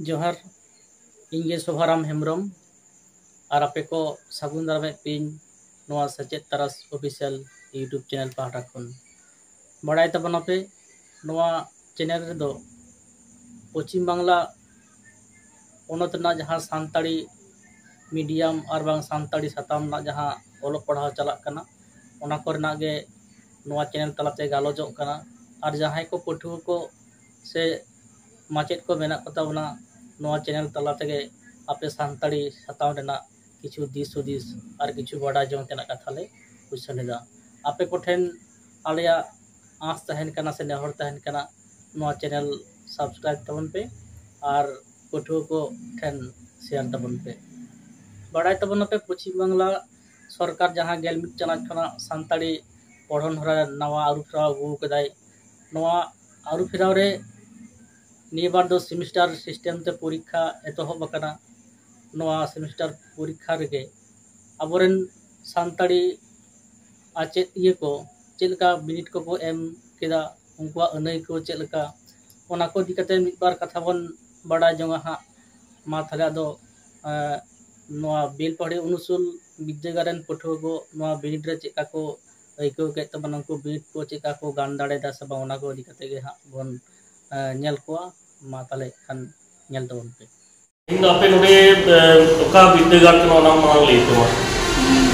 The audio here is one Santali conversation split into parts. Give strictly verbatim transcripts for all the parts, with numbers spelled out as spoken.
ᱡᱚᱦᱟᱨ, ᱤᱧ ᱜᱮ ᱥᱚᱵᱷᱟᱨᱟᱢ ᱦᱮᱢᱵᱨᱚᱢ, ᱟᱨ ᱟᱯᱮ ᱠᱚ ᱥᱟᱹᱜᱩᱱ ᱫᱟᱨᱟᱢᱮᱫ ᱯᱮᱭᱟᱹᱧ ᱱᱚᱣᱟ ᱥᱮᱪᱮᱫ ᱛᱟᱨᱟᱥ ᱚᱯᱷᱤᱥᱤᱭᱟᱞ YouTube ᱪᱮᱱᱮᱞ ᱯᱟᱦᱴᱟ ᱠᱷᱚᱱ᱾ ᱵᱟᱲᱟᱭ ᱛᱟᱵᱚᱱᱟᱯᱮ, ᱱᱚᱣᱟ ᱪᱮᱱᱮᱞ ᱨᱮᱫᱚ ᱯᱚᱪᱷᱤᱢ ᱵᱟᱝᱞᱟ ᱯᱚᱱᱚᱛ ᱨᱮᱱᱟᱜ ᱡᱟᱦᱟᱸ ᱥᱟᱱᱛᱟᱲᱤ ᱢᱤᱰᱤᱭᱟᱢ ᱟᱨ ᱵᱟᱝ ᱥᱟᱱᱛᱟᱲᱤ ᱥᱟᱛᱟᱢ ᱨᱮᱱᱟᱜ ᱡᱟᱦᱟᱸ ᱚᱞᱚᱜ ᱯᱟᱲᱦᱟᱣ ᱪᱟᱞᱟᱜ ᱠᱟᱱᱟ, ᱚᱱᱟ ᱠᱚᱨᱮᱱᱟᱜ ᱜᱮ ᱱᱚᱣᱟ ᱪᱮᱱᱮᱞ ᱛᱟᱞᱟᱛᱮ ᱜᱟᱞᱚᱪᱚᱜ ᱠᱟᱱᱟ᱾ ᱟᱨ ᱡᱟᱦᱟᱸᱭ ᱠᱚ ᱯᱟᱹᱴᱷᱩᱣᱟᱹ ᱠᱚ ᱥᱮ ᱢᱟᱪᱮᱫ ᱠᱚ ᱢᱮᱱᱟᱜ ᱠᱚᱛᱟ ᱵᱚᱱᱟ, ᱱᱚᱣᱟ ᱪᱮᱱᱮᱞ ᱛᱟᱞᱟ ᱛᱮᱜᱮ ᱟᱯᱮ ᱥᱟᱱᱛᱟᱲᱤ ᱥᱟᱛᱟᱢ ᱨᱮᱱᱟᱜ ᱠᱤᱪᱷᱩ ᱫᱤᱥ ᱦᱩᱫᱤᱥ ᱟᱨ ᱠᱤᱪᱷᱩ ᱵᱟᱰᱟᱭ ᱡᱚᱝ ᱛᱮᱱᱟᱜ ᱠᱟᱛᱷᱟ ᱞᱮ ᱩᱪᱷᱟᱹᱱ ᱮᱫᱟ᱾ ᱟᱯᱮ ᱠᱚᱴᱷᱮᱱ ᱟᱞᱮᱭᱟᱜ ᱟᱸᱥ ᱛᱟᱦᱮᱱ ᱠᱟᱱᱟ ᱥᱮ ᱱᱮᱦᱚᱨ ᱛᱟᱦᱮᱱ ᱠᱟᱱᱟ, ᱱᱚᱣᱟ ᱪᱮᱱᱮᱞ ᱥᱟᱵᱥᱠᱨᱟᱭᱤᱵ ᱛᱟᱵᱚᱱ ᱯᱮ ᱟᱨ ᱯᱟᱹᱴᱷᱩᱣᱟᱹ ᱠᱚ ᱴᱷᱮᱱ ᱥᱮᱭᱟᱨ ᱛᱟᱵᱚᱱ ᱯᱮ᱾ ᱵᱟᱲᱟᱭ ᱛᱟᱵᱚᱱᱟᱯᱮ, ᱯᱚᱪᱷᱤᱢ ᱵᱟᱝᱞᱟ ᱥᱚᱨᱠᱟᱨ ᱡᱟᱦᱟᱸ ᱜᱮᱞ ᱢᱤᱫ ᱪᱟᱱᱟᱪ ᱠᱷᱚᱱᱟᱜ ᱥᱟᱱᱛᱟᱲᱤ ᱯᱚᱲᱦᱚᱱ ᱦᱚᱨᱟ ᱱᱟᱣᱟ ᱟᱹᱨᱩ ᱯᱷᱮᱨᱟᱣ ᱟᱹᱜᱩ ᱠᱟᱫᱟᱭ, ᱱᱚᱣᱟ ᱟᱹᱨᱩ ᱯᱷᱮᱨᱟᱣ ᱨᱮ ᱱᱤᱭᱟᱹ ᱵᱟᱨ ᱫᱚ ᱥᱮᱢᱤᱥᱴᱟᱨ ᱥᱤᱥᱴᱮᱢ ᱛᱮ ᱯᱚᱨᱤᱠᱠᱷᱟ ᱮᱛᱚᱦᱚᱵ ᱟᱠᱟᱱᱟ᱾ ᱱᱚᱣᱟ ᱥᱮᱢᱤᱥᱴᱟᱨ ᱯᱚᱨᱤᱠᱠᱷᱟ ᱨᱮᱜᱮ ᱟᱵᱚᱨᱮᱱ ᱥᱟᱱᱛᱟᱲᱤ ᱟᱪᱮᱫ ᱤᱭᱟᱹ ᱠᱚ ᱪᱮᱫ ᱞᱮᱠᱟ ᱵᱤᱱᱤᱰ ᱠᱚᱠᱚ ᱮᱢ ᱠᱮᱫᱟ, ᱩᱱᱠᱩᱣᱟᱜ ᱟᱹᱱᱟᱹᱭᱠᱟᱹᱣ ᱪᱮᱫ ᱞᱮᱠᱟ, ᱚᱱᱟ ᱠᱚ ᱤᱫᱤ ᱠᱟᱛᱮ ᱢᱤᱫ ᱵᱟᱨ ᱠᱟᱛᱷᱟ ᱵᱚᱱ ᱵᱟᱲᱟᱭ ᱡᱚᱝᱟ ᱦᱟᱸᱜ᱾ ᱢᱟ ᱛᱟᱦᱞᱮ ᱟᱫᱚ, ᱮᱸ, ᱱᱚᱣᱟ ᱵᱮᱞᱯᱟᱦᱟᱲᱤ ᱩᱱᱩᱥᱩᱞ ᱵᱤᱫᱽᱫᱟᱹᱜᱟᱲ ᱨᱮᱱ ᱯᱟᱹᱴᱷᱩᱣᱟᱹ ᱠᱚ ᱱᱚᱣᱟ ᱵᱤᱱᱤᱰ ᱨᱮ ᱪᱮᱫ ᱞᱮᱠᱟ ᱠᱚ ᱟᱹᱭᱠᱟᱹᱣ ᱠᱮᱫ ᱛᱟᱵᱚᱱᱟ, ᱩᱱᱠᱩ ᱵᱤᱱᱤᱰ ᱠᱚ ᱪᱮᱫ ᱞᱮᱠᱟ ᱠᱚ ᱜᱟᱱ ᱫᱟᱲᱮᱭᱟᱫᱟ ᱥᱮ ᱵᱟᱝ, ᱚᱱᱟ ᱠᱚ ᱤᱫᱤ ᱠᱟᱛᱮ ᱜᱮ ᱦᱟᱸᱜ ᱵᱚᱱ, ᱮᱸ, ᱧᱮᱞ ᱠᱚᱣᱟ᱾ ᱢᱟ ᱛᱟᱦᱞᱮ ᱠᱷᱟᱱ ᱧᱮᱞ ᱛᱟᱵᱚᱱ ᱯᱮ᱾ ᱤᱧ ᱫᱚ ᱟᱯᱮ ᱱᱚᱰᱮ, ᱮᱸ, ᱚᱠᱟ ᱵᱤᱫᱽᱫᱟᱹᱜᱟᱲ ᱠᱟᱱᱟ ᱚᱱᱟ ᱢᱟᱲᱟᱝ ᱞᱟᱹᱭ ᱛᱟᱢᱟ᱾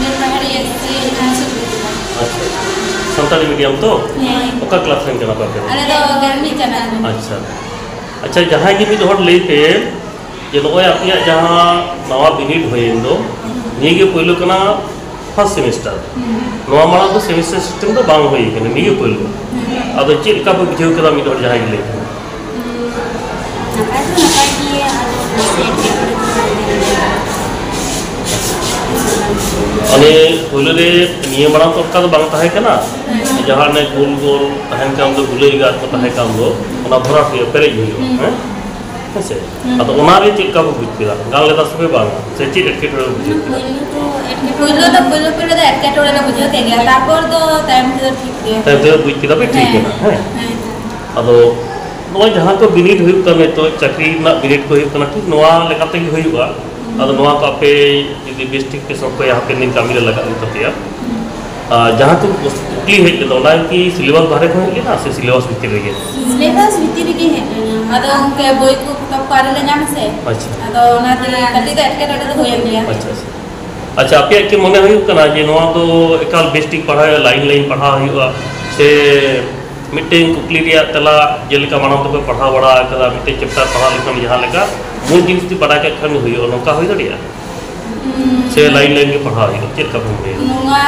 ᱵᱮᱞᱯᱟᱦᱟᱲᱤ ᱮᱥ ᱥᱤ ᱦᱟᱭ ᱥᱠᱩᱞ᱾ ᱟᱪᱪᱷᱟ, ᱥᱟᱱᱛᱟᱲᱤ ᱢᱤᱰᱤᱭᱟᱢ ᱛᱚ? ᱦᱮᱸ᱾ ᱚᱠᱟ ᱠᱞᱟᱥ ᱨᱮᱱ ᱠᱟᱱᱟ ᱯᱮ ᱟᱯᱮ ᱫᱚ? ᱟᱞᱮ ᱫᱚ ᱜᱮᱞ ᱢᱤᱫ ᱪᱟᱱᱟᱪ ᱨᱮᱱ᱾ ᱟᱪᱪᱷᱟ, ᱟᱪᱪᱷᱟ, ᱡᱟᱦᱟᱸᱭ ᱜᱮ ᱢᱤᱫ ᱦᱚᱲ ᱞᱟᱹᱭ ᱯᱮ ᱡᱮ ᱱᱚᱜᱼᱚᱭ ᱟᱯᱮᱭᱟᱜ ᱡᱟᱦᱟᱸ ᱱᱟᱣᱟ ᱵᱤᱱᱤᱰ ᱦᱩᱭᱮᱱ ᱫᱚ, ᱱᱤᱭᱟᱹ ᱜᱮ ᱯᱳᱭᱞᱳ ᱠᱟᱱᱟ ᱯᱷᱟᱥᱴ ᱥᱮᱢᱤᱥᱴᱟᱨ᱾ ᱦᱩᱸ᱾ ᱱᱚᱣᱟ ᱢᱟᱲᱟᱝ ᱫᱚ ᱥᱮᱢᱤᱥᱴᱟᱨ ᱥᱤᱥᱴᱮᱢ ᱫᱚ ᱵᱟᱝ ᱦᱩᱭ ᱠᱟᱱᱟ, ᱱᱤᱭᱟᱹ ᱜᱮ ᱯᱳᱭᱞᱳ᱾ ᱦᱩᱸ᱾ ᱟᱫᱚ ᱪᱮᱫ ᱞᱮᱠᱟ ᱯᱮ ᱵᱩᱡᱷᱟᱹᱣ ᱠᱮᱫᱟ, ᱢᱤᱫ ᱦᱚᱲ ᱡᱟᱦᱟᱸᱭ ᱜᱮ ᱞᱟᱹᱭ ᱯᱮ᱾ ᱦᱩᱸ, ᱱᱟᱯᱟᱭ ᱫᱚ ᱱᱟᱯᱟᱭ ᱜᱮ, ᱟᱫᱚ ᱱᱟᱥᱮ ᱮᱴᱠᱮᱴᱚᱬᱮ ᱠᱚ ᱦᱩᱭ ᱞᱮᱱ ᱜᱮᱭᱟ᱾ ᱢᱟᱱᱮ ᱯᱳᱭᱞᱳ ᱨᱮ ᱱᱤᱭᱟᱹ ᱢᱟᱲᱟᱝ ᱛᱚ ᱚᱱᱠᱟ ᱫᱚ ᱵᱟᱝ ᱛᱟᱦᱮᱸ ᱠᱟᱱᱟ, ᱦᱩᱸ᱾ ᱡᱟᱦᱟᱸ ᱚᱱᱮ ᱜᱳᱞ ᱜᱳᱞ ᱛᱟᱦᱮᱱ ᱠᱟᱱ ᱫᱚ, ᱜᱩᱞᱟᱹᱭ ᱜᱟᱨ ᱠᱚ ᱛᱟᱦᱮᱸ ᱠᱟᱱ ᱫᱚ, ᱚᱱᱟ ᱵᱷᱚᱨᱟᱣ ᱦᱩᱭᱩᱜᱼᱟ, ᱯᱮᱨᱮᱡ ᱦᱩᱭᱩᱜᱼᱟ, ᱦᱩᱸ᱾ ᱦᱮᱸ? ᱦᱮᱸ ᱥᱮ? ᱦᱩᱸ᱾ ᱟᱫᱚ ᱚᱱᱟ ᱨᱮ ᱪᱮᱫ ᱞᱮᱠᱟ ᱯᱮ ᱵᱩᱡᱽ ᱠᱮᱫᱟ? ᱜᱟᱱ ᱞᱮᱫᱟ ᱥᱮ ᱯᱮ ᱵᱟᱝᱟ? ᱥᱮ ᱪᱮᱫ ᱮᱴᱠᱮᱴᱚᱬᱮ ᱯᱮ ᱵᱩᱡᱷᱟᱹᱣ ᱠᱮᱫᱟ? ᱯᱳᱭᱞᱳ ᱫᱚ ᱮᱴᱠᱮᱴᱚᱬᱮ, ᱯᱳᱭᱞᱳ ᱫᱚ, ᱯᱳᱭᱞᱳ ᱯᱳᱭᱞᱳ ᱫᱚ ᱮᱴᱠᱮᱴᱚᱬᱮ ᱞᱮ ᱵᱩᱡᱷᱟᱹᱣ ᱠᱮᱫ ᱜᱮᱭᱟ, ᱛᱟᱨᱯᱚᱨ ᱫᱚ ᱛᱟᱭᱚᱢ ᱛᱮᱫᱚ ᱴᱷᱤᱠ ᱜᱮ᱾ ᱛᱟᱭᱚᱢ ᱛᱮᱫᱚ ᱵᱩᱡᱽ ᱠᱮᱫᱟ ᱯᱮ ᱴᱷᱤᱠ ᱦᱮᱸ᱾ ᱜᱮᱭᱟ, ᱦᱮᱸ? ᱦᱮᱸ᱾ ᱟᱫᱚ ᱱᱚᱣᱟ ᱡᱟᱦᱟᱸ ᱠᱚ ᱵᱤᱱᱤᱰ ᱦᱩᱭᱩᱜ ᱠᱟᱱᱟ, ᱱᱤᱛᱚᱜ ᱪᱟᱹᱠᱨᱤ ᱨᱮᱱᱟᱜ ᱵᱤᱱᱤᱰ ᱠᱚ ᱦᱩᱭᱩᱜ ᱠᱟᱱᱟ, ᱴᱷᱤᱠ ᱱᱚᱣᱟ ᱞᱮᱠᱟ ᱛᱮᱜᱮ ᱦᱩᱭᱩᱜᱼᱟ᱾ ᱟᱫᱚ ᱱᱚᱣᱟ ᱠᱚ ᱟᱯᱮ ᱡᱩᱫᱤ ᱵᱮᱥ ᱴᱷᱤᱠ ᱯᱮ ᱥᱚᱢᱯᱚᱭᱟ, ᱦᱟᱯᱮᱱ ᱫᱤᱱ ᱠᱟᱹᱢᱤ ᱨᱮ ᱞᱟᱜᱟᱜ ᱦᱩᱭᱩᱜ ᱛᱟᱯᱮᱭᱟ᱾ ᱟᱨ ᱡᱟᱦᱟᱸ ᱠᱚ ᱠᱩᱠᱞᱤ ᱦᱮᱡ ᱞᱮᱱᱟ, ᱚᱱᱟ ᱠᱤ ᱥᱤᱞᱮᱵᱟᱥ ᱵᱟᱦᱨᱮ ᱠᱷᱚᱱ ᱦᱮᱡ ᱞᱮᱱᱟ ᱥᱮ ᱥᱤᱞᱮᱵᱟᱥ ᱵᱷᱤᱛᱤᱨ ᱨᱮᱜᱮ? ᱥᱤᱞᱮᱵᱟᱥ ᱵᱷᱤᱛᱤᱨ ᱨᱮᱜᱮ ᱦᱮᱡ ᱞᱮᱱᱟ᱾ ᱟᱫᱚ ᱚᱱᱠᱟ ᱵᱳᱭ ᱠᱚ ᱯᱚᱛᱚᱵ ᱠᱚ ᱟᱹᱣᱨᱤ ᱞᱮ ᱧᱟᱢᱟ ᱥᱮ᱾ ᱟᱪᱪᱷᱟ᱾ ᱟᱫᱚ ᱚᱱᱟᱛᱮ ᱠᱟᱹᱴᱤᱡ ᱫᱚ ᱮᱴᱠᱮᱴᱚᱬᱮ ᱫᱚ ᱦᱩᱭᱮᱱ ᱜᱮᱭᱟ᱾ ᱟᱪᱪᱷᱟ, ᱟᱪᱪᱷᱟ᱾ ᱟᱪᱪᱷᱟ, ᱟᱯᱮᱭᱟᱜ ᱠᱤ ᱢᱚᱱᱮ ᱦᱩᱭᱩᱜ ᱠᱟᱱᱟ ᱡᱮ ᱱᱚᱣᱟ ᱫᱚ ᱮᱠᱟᱞ ᱵᱮᱥ ᱴᱷᱤᱠ ᱯᱟᱲᱦᱟᱣ ᱦᱩᱭᱩᱜᱼᱟ, ᱞᱟᱭᱤᱱ ᱞᱟᱭᱤᱱ ᱯᱟᱲᱦᱟᱣ ᱦᱩᱭᱩᱜᱼᱟ, ᱥᱮ ᱢᱤᱫᱴᱮᱱ ᱠᱩᱠᱞᱤ ᱨᱮᱭᱟᱜ ᱛᱮᱞᱟ ᱡᱮᱞᱮᱠᱟ ᱢᱟᱲᱟᱝ ᱛᱮᱯᱮ ᱯᱟᱲᱦᱟᱣ ᱵᱟᱲᱟ ᱟᱠᱟᱫᱟ, ᱢᱤᱫᱴᱮᱱ ᱪᱮᱯᱴᱟᱨ ᱯᱟᱲᱦᱟᱣ ᱞᱮᱠᱷᱟᱱ ᱡᱟᱦᱟᱸ ᱞᱮᱠᱟ ᱢᱩᱞ ᱡᱤᱱᱤᱥ ᱡᱩᱫᱤ ᱵᱟᱰᱟᱭ ᱠᱟᱜ ᱠᱷᱟᱱ ᱦᱩᱭᱩᱜᱼᱟ, ᱱᱚᱝᱠᱟ ᱦᱩᱭ ᱫᱟᱲᱮᱭᱟᱜᱼᱟ? ᱦᱩᱸ᱾ ᱥᱮ ᱞᱟᱭᱤᱱ ᱞᱟᱭᱤᱱ ᱜᱮ ᱯᱟᱲᱦᱟᱣ ᱦᱩᱭᱩᱜᱼᱟ, ᱪᱮᱫ ᱞᱮᱠᱟ ᱵᱚᱱ ᱞᱟᱹᱭᱟ? ᱱᱚᱣᱟ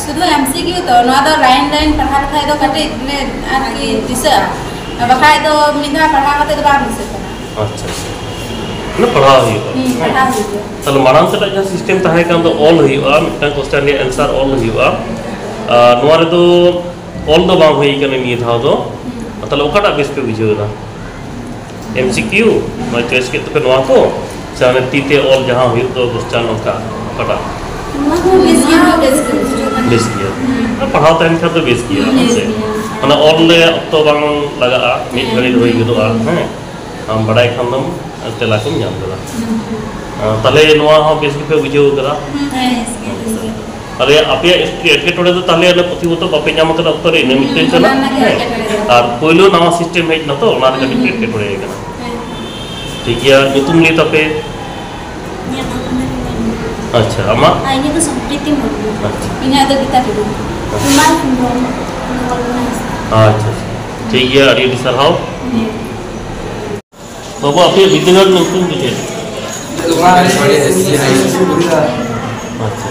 ᱥᱩᱫᱷᱩ ᱮᱢᱥᱤᱠᱤᱭᱩ ᱛᱚ, ᱱᱚᱣᱟ ᱫᱚ ᱞᱟᱭᱤᱱ ᱞᱟᱭᱤᱱ ᱯᱟᱲᱦᱟᱣ ᱞᱮᱠᱷᱟᱡ ᱫᱚ ᱠᱟᱹᱴᱤᱡ ᱢᱟᱱᱮ ᱟᱨᱠᱤ ᱫᱤᱥᱟᱹᱜᱼᱟ, ᱵᱟᱠᱷᱟᱡ ᱫᱚ ᱢᱤᱫ ᱫᱷᱟᱣ ᱯᱟᱲᱦᱟᱣ ᱠᱟᱛᱮ ᱫᱚ ᱵᱟᱝ ᱫᱤᱥᱟᱹᱜ ᱠᱟᱱᱟ᱾ ᱟᱪᱪᱷᱟ, ᱟᱪᱪᱷᱟ᱾ ᱢᱟᱱᱮ ᱯᱟᱲᱦᱟᱣ ᱦᱩᱭᱩᱜᱼᱟ᱾ ᱦᱩᱸ, ᱯᱟᱲᱦᱟᱣ ᱦᱩᱭᱩᱜᱼᱟ᱾ ᱛᱟᱦᱞᱮ ᱢᱟᱲᱟᱝ ᱛᱮᱱᱟᱜ ᱡᱟᱦᱟᱸ ᱥᱤᱥᱴᱮᱢ ᱛᱟᱦᱮᱸ ᱠᱟᱱ ᱫᱚ, ᱚᱞ ᱦᱩᱭᱩᱜᱼᱟ, ᱢᱤᱫᱴᱟᱝ ᱠᱚᱥᱪᱮᱱ ᱨᱮᱭᱟᱜ ᱮᱱᱥᱟᱨ ᱚᱞ ᱦᱩᱭᱩᱜᱼᱟ᱾ ᱟᱨ ᱱᱚᱣᱟ ᱨᱮᱫᱚ ᱚᱞ ᱫᱚ ᱵᱟᱝ ᱦᱩᱭ ᱠᱟᱱᱟ ᱱᱤᱭᱟᱹ ᱫᱷᱟᱣ ᱫᱚ᱾ ᱦᱩᱸ᱾ ᱛᱟᱦᱞᱮ ᱚᱠᱟᱴᱟᱜ ᱵᱮᱥ ᱯᱮ ᱵᱩᱡᱷᱟᱹᱣ ᱮᱫᱟ? ᱮᱢᱥᱤᱠᱤᱭᱩ, ᱱᱚᱣᱟ ᱪᱚᱭᱮᱥ ᱠᱮᱫ ᱛᱟᱯᱮ ᱱᱚᱣᱟ ᱠᱚ, ᱥᱮ ᱚᱱᱮ ᱛᱤ ᱛᱮ ᱚᱞ ᱡᱟᱦᱟᱸ ᱦᱩᱭᱩᱜ ᱫᱚ ᱠᱚᱥᱪᱟᱱ, ᱚᱱᱠᱟ ᱚᱠᱟᱴᱟᱜ? ᱱᱚᱣᱟ ᱦᱚᱸ ᱵᱮᱥ ᱜᱮ, ᱵᱮᱥ ᱜᱮ ᱵᱩᱡᱷᱟᱹᱣ ᱠᱟᱱᱟ᱾ ᱵᱮᱥ ᱜᱮᱭᱟ᱾ ᱦᱩᱸ᱾ ᱯᱟᱲᱦᱟᱣ ᱛᱟᱦᱮᱱ ᱠᱷᱟᱱ ᱫᱚ ᱵᱮᱥ ᱜᱮᱭᱟ, ᱦᱮᱸ ᱵᱮᱥ ᱥᱮ? ᱜᱮᱭᱟ᱾ ᱢᱟᱱᱮ ᱚᱞ ᱨᱮ ᱚᱠᱛᱚ ᱵᱟᱝ ᱞᱟᱜᱟᱜᱼᱟ, ᱢᱤᱫ ᱦᱮᱸ᱾ ᱜᱷᱟᱹᱲᱤᱡ ᱦᱩᱭ ᱜᱚᱫᱚᱜᱼᱟ, ᱦᱮᱸ? ᱟᱢ ᱵᱟᱲᱟᱭ ᱠᱷᱟᱱ ᱫᱚᱢ ᱛᱮᱞᱟ ᱠᱚᱢ ᱧᱟᱢ ᱜᱚᱫᱟ᱾ ᱦᱩᱸ᱾ ᱟᱸ, ᱛᱟᱦᱞᱮ ᱱᱚᱣᱟ ᱦᱚᱸ ᱵᱮᱥ ᱜᱮᱯᱮ ᱵᱩᱡᱷᱟᱹᱣ ᱠᱟᱫᱟ? ᱦᱩᱸ, ᱦᱮᱸ, ᱵᱮᱥ ᱜᱮ, ᱵᱮᱥ ᱜᱮ᱾ ᱟᱞᱮᱭᱟᱜ, ᱟᱯᱮᱭᱟᱜ ᱮᱴᱠᱮ-, ᱮᱴᱠᱮᱴᱚᱬᱮ ᱫᱚ ᱛᱟᱦᱞᱮ ᱚᱱᱟ ᱯᱩᱛᱷᱤ ᱯᱚᱛᱚᱵ ᱵᱟᱯᱮ ᱧᱟᱢ ᱟᱠᱟᱫᱟ ᱚᱠᱛᱚ ᱨᱮ, ᱤᱱᱟᱹ ᱢᱤᱫᱴᱮᱱ ᱦᱩᱸ, ᱠᱟᱱᱟ᱾ ᱚᱱᱟ ᱨᱮᱱᱟᱜ ᱜᱮ ᱦᱮᱸ᱾ ᱮᱴᱠᱮᱴᱚᱬᱮ ᱫᱚ᱾ ᱟᱨ ᱯᱳᱭᱞᱳ ᱱᱟᱣᱟ ᱥᱤᱥᱴᱮᱢ ᱦᱮᱡ ᱱᱟ ᱛᱚ, ᱚᱱᱟ ᱨᱮ ᱠᱟᱹᱴᱤᱡ ᱦᱩᱸ᱾ ᱮᱴᱠᱮᱴᱚᱬᱮ ᱠᱟᱱᱟ᱾ ᱦᱮᱸ᱾ ᱴᱷᱤᱠ ᱜᱮᱭᱟ, ᱧᱩᱛᱩᱢ ᱞᱟᱹᱭ ᱛᱟᱯᱮ? ᱤᱧᱟᱹᱜ ᱧᱩᱛᱩᱢ ᱫᱚ ᱨᱤᱢᱟ ᱢᱩᱨᱢᱩ᱾ ᱟᱪᱪᱷᱟ, ᱟᱢᱟᱜ? ᱟᱨ ᱤᱧᱟᱹᱜ ᱫᱚ ᱥᱚᱢᱯᱨᱤᱛᱤ ᱢᱩᱨᱢᱩ᱾ ᱟᱪᱪᱷᱟ᱾ ᱤᱧᱟᱹᱜ ᱫᱚ ᱜᱤᱛᱟ ᱴᱩᱰᱩ᱾ ᱟᱪᱪᱷᱟ᱾ ᱨᱩᱢᱟᱞ ᱦᱮᱢᱵᱨᱚᱢ᱾ ᱠᱚᱞᱯᱚᱱᱟ ᱦᱟᱸᱥᱫᱟ᱾ ᱟᱪᱪᱷᱟ, ᱟᱪᱪᱷᱟ᱾ ᱴᱷᱤᱠ ᱜᱮᱭᱟ, ᱟᱹᱰᱤ ᱟᱹᱰᱤ ᱥᱟᱨᱦᱟᱣ᱾ ᱦᱮᱸ᱾ ᱵᱟᱹᱵᱩ, ᱟᱯᱮᱭᱟᱜ ᱵᱤᱨᱫᱟᱹᱜᱟᱲ ᱨᱮᱱᱟᱜ ᱧᱩᱛᱩᱢ ᱫᱚ ᱪᱮᱫ? ᱟᱪᱪᱷᱟ᱾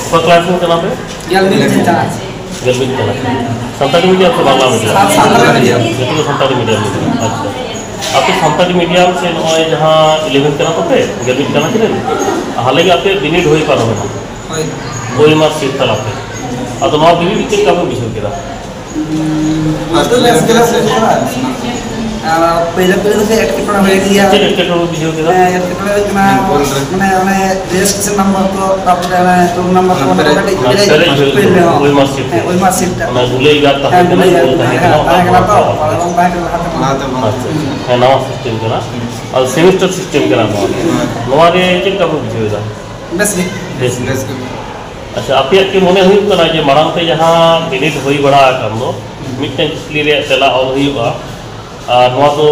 ᱚᱠᱟ ᱠᱞᱟᱥ ᱨᱮᱱ ᱠᱟᱱᱟ ᱯᱮ? ᱜᱮᱞ ᱢᱤᱫ ᱪᱟᱱᱟᱪ᱾ ᱜᱮᱞ ᱢᱤᱫ ᱪᱟᱱᱟᱪ᱾ ᱥᱟᱱᱛᱟᱲᱤ ᱢᱤᱰᱤᱭᱟᱢ ᱥᱮ ᱵᱟᱝᱞᱟ ᱢᱤᱰᱤᱭᱟᱢ? ᱥᱟᱱᱛᱟᱲᱤ ᱢᱤᱰᱤᱭᱟᱢ᱾ ᱡᱚᱛᱚ ᱜᱮ ᱥᱟᱱᱛᱟᱲᱤ ᱢᱤᱰᱤᱭᱟᱢ ᱨᱮ᱾ ᱟᱪᱪᱷᱟ᱾ ᱟᱯᱮ ᱥᱟᱱᱛᱟᱲᱤ ᱢᱤᱰᱤᱭᱟᱢ ᱥᱮ ᱱᱚᱜᱼᱚᱭ ᱡᱟᱦᱟᱸ ᱤᱞᱮᱵᱷᱮᱱ ᱠᱟᱱᱟ ᱯᱮ, ᱜᱮᱞ ᱢᱤᱫ ᱪᱟᱱᱟᱪ ᱨᱮᱱ, ᱦᱟᱞᱮ ᱜᱮ ᱟᱯᱮ ᱵᱤᱱᱤᱰ ᱦᱩᱭ ᱯᱟᱨᱚᱢᱮᱱᱟ᱾ ᱦᱳᱭ᱾ ᱵᱳᱭ ᱢᱟᱨᱠᱥᱤᱴ ᱛᱟᱞᱟᱛᱮ᱾ ᱟᱫᱚ ᱱᱚᱣᱟ ᱵᱤᱱᱤᱰ ᱪᱮᱫ ᱞᱮᱠᱟ ᱯᱮ ᱵᱩᱡᱷᱟᱹᱣ ᱠᱮᱫᱟ? ᱟᱫᱚ ᱵᱮᱥ ᱜᱮᱞᱮ ᱵᱩᱡᱷᱟᱹᱣ ᱠᱮᱫᱟ᱾ ᱟᱨ ᱯᱳᱭᱞᱳ ᱯᱳᱭᱞᱳ ᱫᱚ ᱮᱴᱠᱮᱴᱚᱬᱮ ᱦᱩᱭᱩᱜ ᱜᱮᱭᱟ᱾ ᱪᱮᱫ ᱮᱴᱠᱮᱴᱚᱬᱮ ᱵᱩᱡᱷᱟᱹᱣ ᱠᱮᱫᱟ? ᱦᱮᱸ, ᱮᱴᱠᱮᱴᱚᱬᱮ ᱦᱩᱭᱩᱜ ᱠᱟᱱᱟ, ᱦᱮᱸ, ᱚᱞ ᱨᱮ᱾ ᱢᱟᱱᱮ ᱚᱱᱮ ᱨᱮᱡᱤᱥᱴᱨᱮᱥᱚᱱ ᱱᱟᱢᱵᱟᱨ ᱠᱚ, ᱛᱟᱨᱯᱚᱨᱮ ᱚᱱᱮ ᱨᱳᱞ ᱱᱟᱢᱵᱟᱨ ᱠᱚ, ᱦᱮᱸ, ᱚᱱᱟ ᱠᱚ ᱯᱮᱨᱮᱡ ᱠᱟᱹᱴᱤᱡ ᱦᱩᱭᱩᱜ ᱯᱮᱨᱮᱡ ᱠᱟᱱᱟ, ᱦᱩᱭᱩᱜ ᱯᱮᱨᱮᱡ ᱠᱟᱱᱟ᱾ ᱳᱭ ᱢᱟᱨᱠᱥᱤᱴ᱾ ᱦᱮᱸ, ᱳᱭ ᱢᱟᱨᱠᱥᱤᱴ ᱴᱟᱜ᱾ ᱚᱱᱟ ᱜᱩᱞᱟᱹᱭ ᱜᱟᱨ ᱛᱟᱦᱮᱸ ᱦᱮᱸ, ᱠᱟᱱᱟ, ᱜᱩᱞᱟᱹᱭ ᱜᱟᱨ ᱚᱞ ᱛᱟᱦᱮᱸ ᱛᱟᱦᱮᱸ ᱠᱟᱱᱟ, ᱠᱟᱱᱟ, ᱛᱟᱦᱮᱸ ᱠᱟᱱᱟ ᱛᱚ, ᱚᱞ ᱛᱟᱦᱮᱸ ᱠᱟᱱᱟ᱾ ᱞᱟᱦᱟ ᱛᱮ ᱵᱟᱝ ᱟᱪᱪᱷᱟ, ᱛᱟᱦᱮᱸ ᱠᱟᱱᱟ᱾ ᱦᱮᱸ, ᱱᱟᱣᱟ ᱥᱤᱥᱴᱮᱢ ᱠᱟᱱᱟ᱾ ᱦᱮᱸ᱾ ᱟᱨ ᱥᱮᱢᱤᱥᱴᱟᱨ ᱥᱤᱥᱴᱮᱢ ᱠᱟᱱᱟ ᱱᱚᱣᱟ ᱫᱚ᱾ ᱦᱮᱸ᱾ ᱱᱚᱣᱟ ᱨᱮ ᱪᱮᱫ ᱞᱮᱠᱟ ᱯᱮ ᱵᱩᱡᱷᱟᱹᱣ ᱮᱫᱟ? ᱵᱮᱥ ᱜᱮ᱾ ᱵᱮᱥ ᱜᱮ᱾ ᱵᱮᱥ ᱜᱮ᱾ ᱟᱪᱪᱷᱟ, ᱟᱯᱮᱭᱟᱜ ᱠᱤ ᱢᱚᱱᱮ ᱦᱩᱭᱩᱜ ᱠᱟᱱᱟ ᱡᱮ ᱢᱟᱲᱟᱝ ᱛᱮ ᱡᱟᱦᱟᱸ ᱵᱤᱱᱤᱰ ᱦᱩᱭ ᱵᱟᱲᱟ ᱟᱠᱟᱱ ᱫᱚ, ᱦᱩᱸ᱾ ᱢᱤᱫᱴᱮᱱ ᱠᱩᱠᱞᱤ ᱨᱮᱭᱟᱜ ᱛᱮᱞᱟ ᱚᱞ ᱦᱩᱭᱩᱜᱼᱟ, ᱟᱨ ᱱᱚᱣᱟ ᱫᱚ,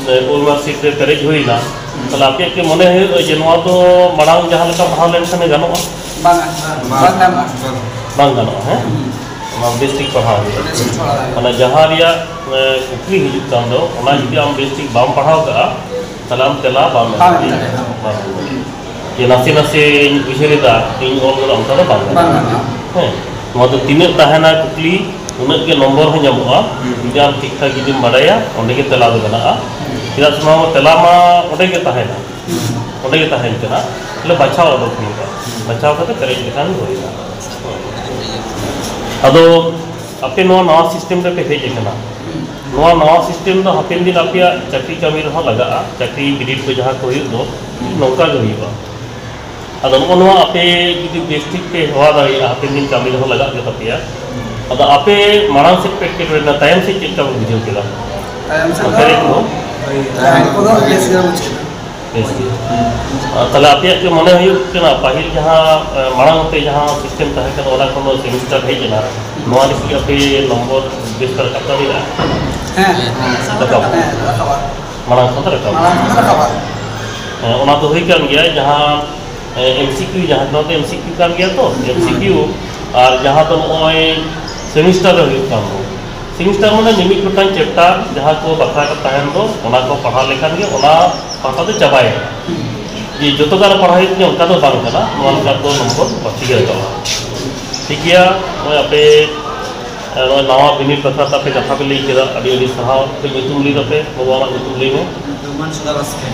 ᱮ, ᱳᱭ ᱢᱟᱨᱠᱥᱤᱴ ᱨᱮ ᱯᱮᱨᱮᱡ ᱦᱩᱭᱱᱟ, ᱦᱩᱸ᱾ ᱛᱟᱦᱚᱞᱮ ᱟᱯᱮᱭᱟᱜ ᱠᱤ ᱢᱚᱱᱮ ᱦᱩᱭᱩᱜᱼᱟ ᱡᱮ ᱱᱚᱣᱟ ᱫᱚ ᱢᱟᱲᱟᱝ ᱡᱟᱦᱟᱸ ᱞᱮᱠᱟ ᱯᱟᱲᱦᱟᱣ ᱞᱮᱱᱠᱷᱟᱱ ᱜᱮ ᱜᱟᱱᱚᱜᱼᱟ? ᱵᱟᱝ, ᱵᱟᱝ, ᱵᱟᱝ ᱜᱟᱱᱚᱜᱼᱟ᱾ ᱵᱟᱝ ᱜᱟᱱᱚᱜᱼᱟ, ᱦᱮᱸ? ᱦᱩᱸ᱾ ᱚᱱᱟ ᱵᱮᱥ ᱴᱷᱤᱠ ᱯᱟᱲᱦᱟᱣ ᱦᱩᱭᱩᱜᱼᱟ᱾ ᱵᱮᱥ ᱴᱷᱤᱠ ᱯᱟᱲᱦᱟᱣ ᱦᱩᱭᱩᱜᱼᱟ᱾ ᱢᱟᱱᱮ ᱡᱟᱦᱟᱸ ᱨᱮᱭᱟᱜ, ᱮ, ᱠᱩᱠᱞᱤ ᱦᱤᱡᱩᱜ ᱠᱟᱱ ᱫᱚ, ᱚᱱᱟ ᱡᱩᱫᱤ ᱟᱢ ᱵᱮᱥ ᱴᱷᱤᱠ ᱵᱟᱢ ᱯᱟᱲᱦᱟᱣ ᱠᱟᱜᱼᱟ, ᱛᱟᱦᱚᱞᱮ ᱟᱢ ᱛᱮᱞᱟ ᱵᱟᱢ ᱮᱢ ᱵᱟᱢ ᱮᱢ ᱫᱟᱲᱮᱭᱟᱜᱼᱟ᱾ ᱫᱟᱲᱮᱭᱟᱜᱼᱟ᱾ ᱵᱟᱢ ᱮᱢ ᱫᱟᱲᱮᱭᱟᱜᱼᱟ᱾ ᱡᱮ ᱱᱟᱥᱮ ᱱᱟᱥᱮᱧ ᱩᱭᱦᱟᱹᱨ ᱮᱫᱟ, ᱤᱧ ᱚᱞ ᱠᱟᱫᱟ, ᱚᱱᱠᱟ ᱫᱚ ᱵᱟᱝ ᱜᱟᱱᱚᱜᱼᱟ᱾ ᱵᱟᱝ ᱜᱟᱱᱚᱜᱼᱟ᱾ ᱦᱮᱸ, ᱱᱚᱣᱟ ᱫᱚ ᱛᱤᱱᱟᱹᱜ ᱛᱟᱦᱮᱱᱟ ᱠᱩᱠᱞᱤ, ᱩᱱᱟᱹᱜ ᱜᱮ ᱱᱚᱢᱵᱚᱨ ᱦᱚᱸ ᱧᱟᱢᱚᱜᱼᱟ᱾ ᱦᱩᱸ᱾ ᱡᱩᱫᱤ ᱟᱢ ᱴᱷᱤᱠ ᱴᱷᱟᱠ ᱡᱩᱫᱤᱢ ᱵᱟᱲᱟᱭᱟ, ᱚᱸᱰᱮ ᱜᱮ ᱛᱮᱞᱟ ᱫᱚ ᱢᱮᱱᱟᱜᱼᱟ᱾ ᱦᱩᱸ᱾ ᱪᱮᱫᱟᱜ ᱥᱮ ᱱᱚᱣᱟ ᱛᱮᱞᱟ ᱢᱟ ᱚᱸᱰᱮ ᱜᱮ ᱛᱟᱦᱮᱱᱟ᱾ ᱦᱩᱸ᱾ ᱚᱸᱰᱮ ᱜᱮ ᱛᱟᱦᱮᱱ ᱠᱟᱱᱟ᱾ ᱛᱟᱦᱞᱮ ᱵᱟᱪᱷᱟᱣ ᱚᱰᱚᱠ ᱦᱩᱭᱩᱜᱼᱟ᱾ ᱦᱩᱸ᱾ ᱵᱟᱪᱷᱟᱣ ᱠᱟᱛᱮ ᱯᱮᱨᱮᱡ ᱞᱮᱠᱷᱟᱱ ᱜᱮ ᱦᱩᱭᱱᱟ᱾ ᱟᱫᱚ ᱟᱯᱮ ᱱᱚᱣᱟ ᱱᱟᱣᱟ ᱥᱤᱥᱴᱮᱢ ᱨᱮᱯᱮ ᱦᱮᱡ ᱟᱠᱟᱱᱟ᱾ ᱦᱩᱸ᱾ ᱱᱚᱣᱟ ᱱᱟᱣᱟ ᱥᱤᱥᱴᱮᱢ ᱫᱚ ᱦᱟᱯᱮᱱ ᱫᱤᱱ ᱟᱯᱮᱭᱟᱜ ᱪᱟᱹᱠᱨᱤ ᱠᱟᱹᱢᱤ ᱨᱮᱦᱚᱸ ᱞᱟᱜᱟᱜᱼᱟ᱾ ᱪᱟᱹᱠᱨᱤ ᱵᱤᱱᱤᱰ ᱠᱚ ᱡᱟᱦᱟᱸ ᱠᱚ ᱦᱩᱭᱩᱜ ᱫᱚ, ᱱᱚᱝᱠᱟ ᱜᱮ ᱦᱩᱭᱩᱜᱼᱟ᱾ ᱟᱫᱚ ᱱᱚᱜᱼᱚ ᱱᱚᱣᱟ ᱟᱯᱮ ᱡᱩᱫᱤ ᱵᱮᱥ ᱴᱷᱤᱠ ᱯᱮ ᱦᱮᱣᱟ ᱫᱟᱲᱮᱭᱟᱜᱼᱟ, ᱦᱟᱯᱮᱱ ᱫᱤᱱ ᱠᱟᱹᱢᱤ ᱨᱮᱦᱚᱸ ᱞᱟᱜᱟᱜ ᱜᱮ ᱛᱟᱯᱮᱭᱟ᱾ ᱟᱫᱚ ᱟᱯᱮ ᱢᱟᱲᱟᱝ ᱥᱮᱫ ᱯᱮ ᱮᱴᱠᱮᱴᱚᱬᱮ ᱞᱮᱱᱟ, ᱛᱟᱭᱚᱢ ᱥᱮᱫ ᱪᱮᱫ ᱞᱮᱠᱟ ᱯᱮ ᱵᱩᱡᱷᱟᱹᱣ ᱠᱮᱫᱟ? ᱛᱟᱭᱚᱢ ᱥᱮᱫ ᱟᱯᱮ ᱫᱚ ᱨᱮᱱ ᱠᱚ? ᱛᱟᱭᱚᱢ ᱠᱚᱫᱚ ᱵᱮᱥ ᱜᱮ ᱵᱩᱡᱷᱟᱹᱜ ᱠᱟᱱᱟ᱾ ᱵᱮᱥ ᱜᱮ᱾ ᱟᱨ ᱛᱟᱦᱞᱮ ᱟᱯᱮᱭᱟᱜ ᱠᱤ ᱢᱚᱱᱮ ᱦᱩᱭᱩᱜ ᱠᱟᱱᱟ, ᱯᱟᱹᱦᱤᱞ ᱡᱟᱦᱟᱸ, ᱮ, ᱢᱟᱲᱟᱝ ᱛᱮ ᱡᱟᱦᱟᱸ ᱥᱤᱥᱴᱮᱢ ᱛᱟᱦᱮᱸ ᱠᱟᱱᱟ, ᱚᱱᱟ ᱠᱷᱚᱱ ᱫᱚ ᱥᱮᱢᱤᱥᱴᱟᱨ ᱦᱮᱡ ᱮᱱᱟ, ᱱᱚᱣᱟ ᱨᱮ ᱠᱤ ᱟᱯᱮ ᱱᱚᱢᱵᱚᱨ ᱵᱮᱥ ᱯᱮ ᱨᱟᱠᱟᱵ ᱫᱟᱲᱮᱭᱟᱜᱼᱟ? ᱦᱮᱸ, ᱦᱮᱸ, ᱨᱟᱠᱟᱵᱟ᱾ ᱦᱮᱸ, ᱨᱟᱠᱟᱵᱟ᱾ ᱢᱟᱲᱟᱝ ᱠᱷᱚᱱ ᱫᱚ ᱨᱟᱠᱟᱵᱟ᱾ ᱢᱟᱲᱟᱝ ᱠᱷᱚᱱ ᱫᱚ ᱨᱟᱠᱟᱵᱟ᱾ ᱦᱮᱸ, ᱚᱱᱟ ᱫᱚ ᱦᱩᱭ ᱠᱟᱱ ᱜᱮᱭᱟ, ᱡᱟᱦᱟᱸ, ᱮ, ᱮᱢ ᱥᱤ ᱠᱤᱭᱩ, ᱡᱟᱦᱟᱸ ᱱᱚᱣᱟ ᱫᱚ ᱮᱢ ᱥᱤ ᱠᱤᱭᱩ ᱠᱟᱱ ᱜᱮᱭᱟ ᱛᱚ, ᱮᱢ ᱥᱤ ᱠᱤᱭᱩ, ᱟᱨ ᱡᱟᱦᱟᱸ ᱫᱚ ᱱᱚᱜᱼᱚᱭ ᱥᱮᱢᱤᱥᱴᱟᱨ ᱨᱮ ᱦᱩᱭᱩᱜ ᱠᱟᱱ ᱫᱚ, ᱥᱮᱢᱤᱥᱴᱟᱨ ᱢᱟᱱᱮ ᱢᱤᱢᱤᱫ ᱜᱚᱴᱟᱝ ᱪᱮᱯᱴᱟᱨ ᱡᱟᱦᱟᱸ ᱠᱚ ᱵᱟᱠᱷᱨᱟ ᱠᱚ ᱛᱟᱦᱮᱱ ᱫᱚ, ᱚᱱᱟ ᱠᱚ ᱯᱟᱲᱦᱟᱣ ᱞᱮᱠᱷᱟᱱ ᱜᱮ ᱚᱱᱟ ᱯᱟᱛᱟ ᱫᱚ ᱪᱟᱵᱟᱭᱮᱱᱟ᱾ ᱡᱮ ᱡᱚᱛᱚ ᱜᱟᱱ ᱯᱟᱲᱦᱟᱣ ᱦᱩᱭᱩᱜ ᱛᱤᱧᱟᱹ, ᱚᱱᱠᱟ ᱫᱚ ᱵᱟᱝ ᱠᱟᱱᱟ᱾ ᱱᱚᱣᱟ ᱞᱮᱠᱟ ᱫᱚ ᱱᱚᱢᱵᱚᱨ ᱵᱟᱹᱲᱛᱤ ᱜᱮ ᱨᱟᱠᱟᱵᱼᱟ᱾ ᱴᱷᱤᱠ ᱜᱮᱭᱟ, ᱱᱚᱜᱼᱚᱭ ᱟᱯᱮ, ᱮ, ᱱᱚᱜᱼᱚᱭ ᱱᱟᱣᱟ ᱵᱤᱱᱤᱰ ᱵᱟᱠᱷᱨᱟ ᱛᱮ ᱟᱯᱮ ᱠᱟᱛᱷᱟ ᱯᱮ ᱞᱟᱹᱭ ᱠᱮᱫᱟ, ᱟᱹᱰᱤ ᱟᱹᱰᱤ ᱥᱟᱨᱦᱟᱣ᱾ ᱟᱯᱮ ᱧᱩᱛᱩᱢ ᱞᱟᱹᱭ ᱛᱟᱯᱮ, ᱵᱟᱵᱩ ᱟᱢᱟᱜ ᱧᱩᱛᱩᱢ ᱞᱟᱹᱭ ᱢᱮ᱾ ᱨᱳᱢᱟᱱ ᱥᱩᱫᱷᱟ ᱵᱟᱥᱠᱮ,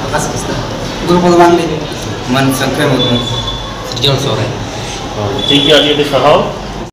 ᱟᱠᱟᱥ ᱵᱮᱥᱨᱟ᱾ ᱜᱩᱨᱩᱯᱚᱫ ᱵᱟᱝ ᱞᱟᱹᱭ ᱢᱮ᱾ ᱢᱟᱱ ᱥᱚᱝᱠᱷᱮ ᱢᱩᱨᱢᱩ᱾ ᱥᱤᱨᱡᱚᱱ ᱥᱚᱨᱮᱱ᱾ ᱦᱮᱸ, ᱴᱷᱤᱠ ᱜᱮᱭᱟ, ᱟᱹᱰᱤ ᱟᱹᱰᱤ ᱥᱟᱨᱦᱟᱣ᱾